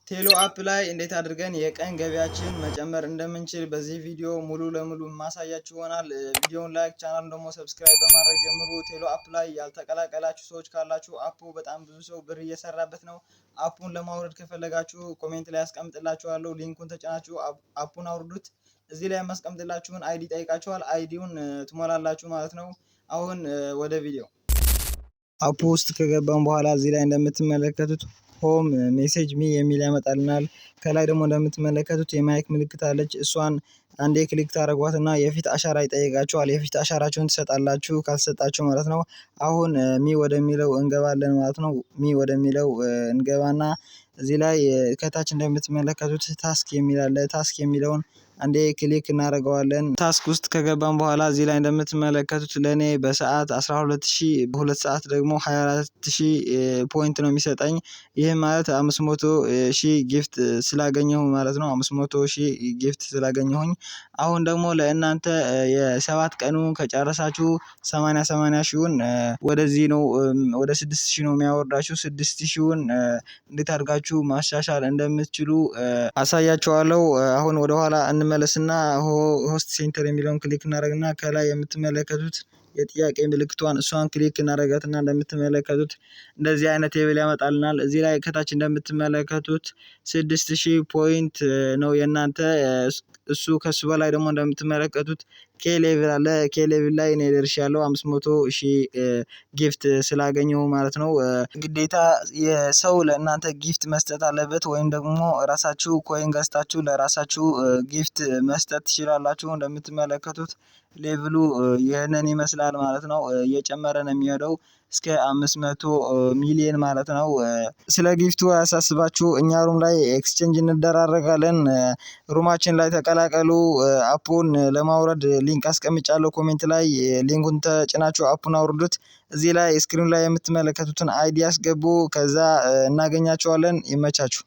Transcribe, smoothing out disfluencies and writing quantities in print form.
ቴሎ app ላይ እንዴት አድርገን የቀን ገቢያችን መጨመር እንደምንችል በዚህ ቪዲዮ ሙሉ ለሙሉ ማሳያችሁ ይሆናል። ቪዲዮውን like፣ ቻናሉን ደግሞ subscribe በማድረግ ጀምሩ። ቴሎ app ላይ ያልተቀላቀላችሁ ሰዎች ካላችሁ app ኡ በጣም ብዙ ሰው ብር እየሰራበት ነው። App ኡን ለማውረድ ከፈለጋችሁ comment ላይ አስቀምጥላችኋለሁ። Link ኡን ተጭናችሁ app ኡን አውርዱት። እዚህ ላይ የማስቀምጥላችሁን ID ይጠይቃችኋል። ID ውን ትሞላላችሁ ማለት ነው። አሁን ወደ ቪዲዮ። App ኡ ውስጥ ከገባን በኋላ እዚህ ላይ እንደምትመለከቱት home፣ message፣ me የሚል ያመጣልናል። ከላይ ደግሞ እንደምትመለከቱት የ mic ምልክት አለች። እሷን አንዴ click ታደርጓትና የፊት አሻራ ይጠይቃችኋል። የፊት አሻራችሁን ትሰጣላችሁ ካልሰጣችሁ ማለት ነው። አሁን me ወደሚለው እንገባለን ማለት ነው። Me ወደሚለው እንገባና እዚህ ላይ ከታች እንደምትመለከቱት task የሚል አለ። Task የሚለውን አንዴ click እናደርገዋለን። Task ውስጥ ከገባን በኋላ እዚህ ላይ እንደምትመለከቱት ለእኔ በሰዓት 12,000፣ በ2 ሰዓት ደግሞ 24,000 point ነው የሚሰጠኝ። ይህም ማለት 500,000 gift ስላገኘሁ ማለት ነው። 500,000 gift ስላገኘሁኝ አሁን ደግሞ ለእናንተ የ7 ቀኑ ከጨረሳችሁ 80 80 ሺውን ወደዚህ ነው፣ ወደ 6,000 ነው የሚያወርዳችሁ። 6,000ውን እንዴት አድርጋችሁ ማሻሻል እንደምትችሉ አሳያችኋለሁ። አሁን ወደኋላ እንመለስና host center የሚለውን click እናደርግና ከላይ የምትመለከቱት የጥያቄ ምልክቷን እሷን click እናደርጋትና እንደምትመለከቱት እንደዚህ አይነት table ያመጣልናል። እዚህ ላይ ከታች እንደምትመለከቱት 6,000 point ነው የእናንተ እሱ። ከሱ በላይ ደግሞ እንደምትመለከቱት K level አለ። K level ላይ እኔ ደርሻለሁ፣ 500,000 gift ስላገኘሁ ማለት ነው። ግዴታ የሰው ለእናንተ gift መስጠት አለበት ወይም ደግሞ ራሳችሁ coin ገዝታችሁ ለራሳችሁ gift መስጠት ትችላላችሁ። እንደምትመለከቱት level ኡ ይህንን ይመስላል ማለት ነው። እየጨመረ ነው የሚሄደው እስከ 500 ሚሊየን ማለት ነው። ስለ gift ኡ አያሳስባችሁ። እኛ room ላይ exchange እንደራረጋለን። Room ኣችን ላይ ተቀላቀሉ። App ኡን ለማውረድ link አስቀምጫለሁ comment ላይ። Link ኡን ተጭናችሁ app ኡን አውርዱት። እዚህ ላይ screen ላይ የምትመለከቱትን ID ያስገቡ። ከዛ እናገኛችኋለን። ይመቻችሁ።